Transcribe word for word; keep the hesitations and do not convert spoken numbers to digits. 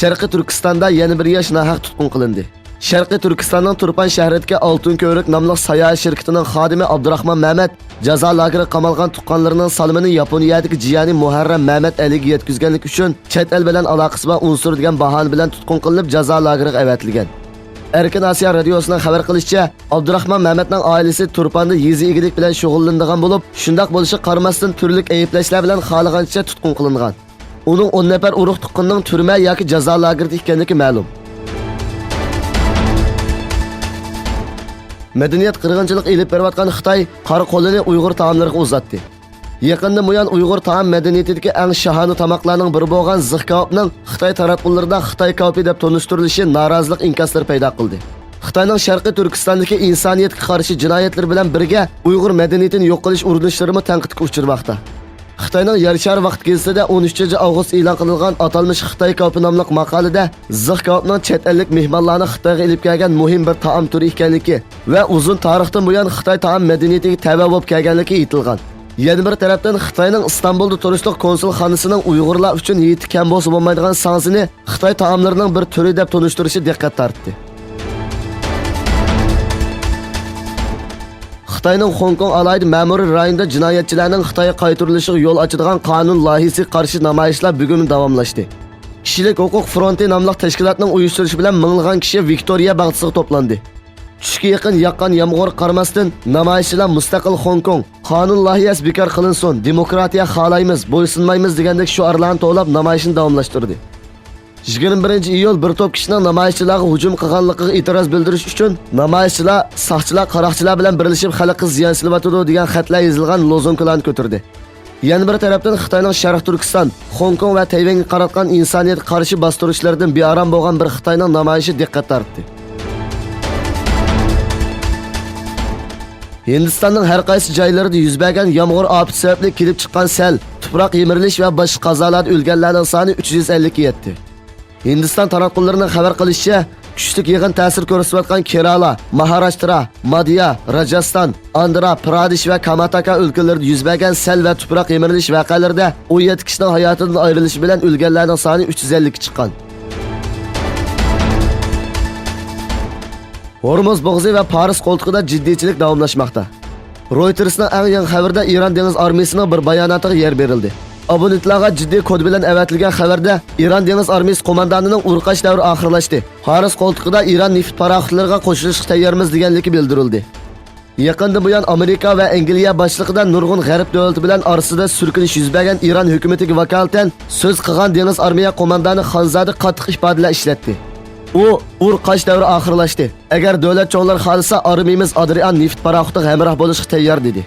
شەرقىي تۈركىستاندا يەنە بىر ياش ناھەق تۇتقۇن قىلىندى. شەرقىي تۈركىستاننىڭ تۇرپان شەھىرىدىكى ئالتۇن كۆۋرۈك ناملىق ساياھەت شىركىتىنىڭ خادىمى ئابدۇراخمان مەمەت جازا لاگېرىغا قامالغان تۇغقانلىرىنىڭ سالىمىنى ياپونىيەدىكى جىيەنى مۇھەررەم مەمەت ئەلىگە يەتكۈزگەنلىكى ئۈچۈن چەت ئەل بىلەن ئالاقىسى بار ئۇنسۇر دېگەن باھانە بىلەن تۇتقۇن قىلىنىپ جازا لاگېرىغا ئەۋەتىلگەن. ئەركىن ئاسىيا رادىيوسىنىڭ خەۋەر قىلىشىچە، ئابدۇراخمان مەمەتنىڭ ئائىلىسى تۇرپاندا يېزا ئىگىلىك بىلەن شۇغۇللىنىدىغان بولۇپ، شۇنداق بولۇشىغا قارىماستىن تۈرلۈك ئەيىبلەشلەر بىلەن خالىغانچە تۇتقۇن قىلىنغان. ئۇنىڭ ئون نەپەر ئۇرۇق تۇغقىنىنىڭ تۈرمە ياكى جازا لاگېرىدا ئىكەنلىكى مەلۇم. مەدەنىيەت قىرغىنچىلىقى ئېلىپ بېرىۋاتقان خىتاي قارا قولىنى ئۇيغۇر تائاملىرىغا ئۇزاتتى. يېقىندىن بۇيان ئۇيغۇر تائام مەدەنىيىتىدىكى ئەڭ شاھانە تاماقلارنىڭ بىرى بولغان زىخ كاۋاپنىڭ خىتاي تاراتقۇلىرىدا خىتاي كاۋىپى دەپ تونۇشتۇرۇلۇشى نارازىلىق ئىنكاسلىرى پەيدا قىلدى. خىتاينىڭ شەرقىي تۈركىستاندىكى ئىنسانىيەتكە قارشى جىنايەتلىرى بىلەن بىرگە ئۇيغۇر مەدەنىيىتىنى يوق قىلىش ئۇرۇنۇشلىرىمۇ تەنقىدكە ئۇچرىماقتا. خىتاينىڭ يەر شارى ۋاقتى گېزىتىدە ئون ئۈچىنچى ئاۋغۇست ئېلان قىلىنغان ئاتالمىش خىتاي كاۋىپى ناملىق ماقالىدە زىخ كاۋاپنىڭ چەت ئەللىك مېھمانلارنى خىتايغا ئېلىپ كەلگەن مۇھىم بىر تائام تۈرى ئىكەنلىكى ۋە ئۇزۇن تارىختىن بۇيان خىتاي تائام مەدەنىيىتىگە تەۋە بولۇپ كەلگەنلىكى ئېيتىلغان. يەنە بىر تەرەپتىن، خىتاينىڭ ئىستانبۇلدا تۇرۇشلۇق كونسۇلخانىسىنىڭ ئۇيغۇرلار ئۈچۈن ھېيتى كەم بولسا بولمايدىغان ساڭزىنى خىتاي تائاملىرىنىڭ بىر تۈرى دەپ تونۇشتۇرۇشى دىققەت تارتتى. خىتاينىڭ خوڭكوڭ ئالاھىدە مەمۇرىي رايونىدا جىنايەتچىلەرنىڭ خىتايغا قايتۇرۇلۇشىغا يول ئاچىدىغان قانۇن لايىھىسىگە قارشى نامايىشلار بۈگۈنمۇ داۋاملاشتى. كىشىلىك ھوقۇق فرونتى ناملىق تەشكىلاتنىڭ ئۇيۇشتۇرۇشى بىلەن مىڭلىغان كىشى ۋىكتورىيە باغچىسىغا توپلاندى. چۈشكە يېقىن ياغقان يامغۇرغا قارىماستىن، نامايىشچىلار مۇستەقىل خوڭكوڭ، قانۇن لايىھەسى بىكار قىلىنسۇن، دېموكراتىيە خالايمىز، بويسۇنمايمىز دېگەندەك شوئارلارنى توۋلاپ نامايىشنى داۋاملاشتۇردى. يىگىرمە بىرىنچى ئىيۇل بىر توپ كىشىنىڭ نامايىشچىلارغا ھۇجۇم قىلغانلىقىغا ئېتىراز بىلدۈرۈش ئۈچۈن نامايىشچىلار ساقچىلار، قاراقچىلار بىلەن بىرلىشىپ خەلققە زىيان سېلىۋاتىدۇ دېگەن خەتلەر يېزىلغان لوزۇنكىلارنى كۆتۈردى. يەنە بىر تەرەپتىن، خىتاينىڭ شەرقىي تۈركىستان، خوڭكوڭ ۋە تەيۋەنگە قاراتقان ئىنسانىيەتكە قارشى باستۇرۇشلىرىدىن بىئارام بولغان بىر خىتاينىڭ نامايىشى دىققەت تارتتى. ھىندىستاننىڭ ھەر قايسى جايلىرىدا يۈز بەرگەن يامغۇر ئاپىتى سەۋەبلىك كېلىپ چىققان سەل، تۇپراق يىمىرىلىش ۋە باشقا قازالاردا ئۆلگەنلەرنىڭ سانى ئۈچ يۈز ئەللىككە يەتتى. ھىندىستان تاراتقۇلىرىنىڭ خەۋەر قىلىشىچە، كۈچلۈك يېغىن تەسىر كۆرسىتىۋاتقان كېرالا، ماھاراشترا، ماديا، راجاستان، ئاندرا پرادېش ۋە كاماتاكا ئۆلكىلىرىدە يۈز بەرگەن سەل ۋە تۇپراق يىمىرىلىش ۋەقەلىرىدە ئون يەتتە كىشىنىڭ ھاياتىدىن ئايرىلىشى بىلەن ئۆلگەنلەرنىڭ سانى ئۈچ يۈز ئەللىككە چىققان. ھورمۇز بوغۇزى ۋە پارس قولتۇقىدا جىددىيچىلىك داۋاملاشماقتا. رويتېرسنىڭ ئەڭ يېڭى خەۋىرىدە ئىران دېڭىز ئارمىيىسىنىڭ بىر باياناتىغا يەر بېرىلدى. ئابونېنتلارغا جىددىي كود بىلەن ئەۋەتىلگەن خەۋەردە ئىران دېڭىز ئارمىيىسى قوماندانىنىڭ ئۇرۇق ئاچ دەۋرى ئاخىرلاشتى، پارس قولتۇقىدا ئىران نېفىت پاراخوتلىرىغا قوشۇلۇشقا تەييارمىز دېگەنلىكى بىلدۈرۈلدى. يېقىندىن بۇيان ئامېرىكا ۋە ئەنگلىيە باشچىلىقىدا نۇرغۇن غەرب دۆلىتى بىلەن ئارىسىدا سۈركىلىش يۈز بەرگەن ئىران ھۆكۈمىتىگە ۋاكالىتەن سۆز قىلغان دېڭىز ئارمىيە قوماندانى خانزادە قاتتىق ئىپادىلەر ئىشلەتتى. ئۇ، ئۇرۇق ئاچ دەۋرى ئاخىرلاشتى. ئەگەر دۆلەت چوڭلىرى خالىسا، ئارمىيىمىز ئادرىئان نېفىت پاراخوتىغا ھەمراھ بولۇشقا تەييار، دېدى.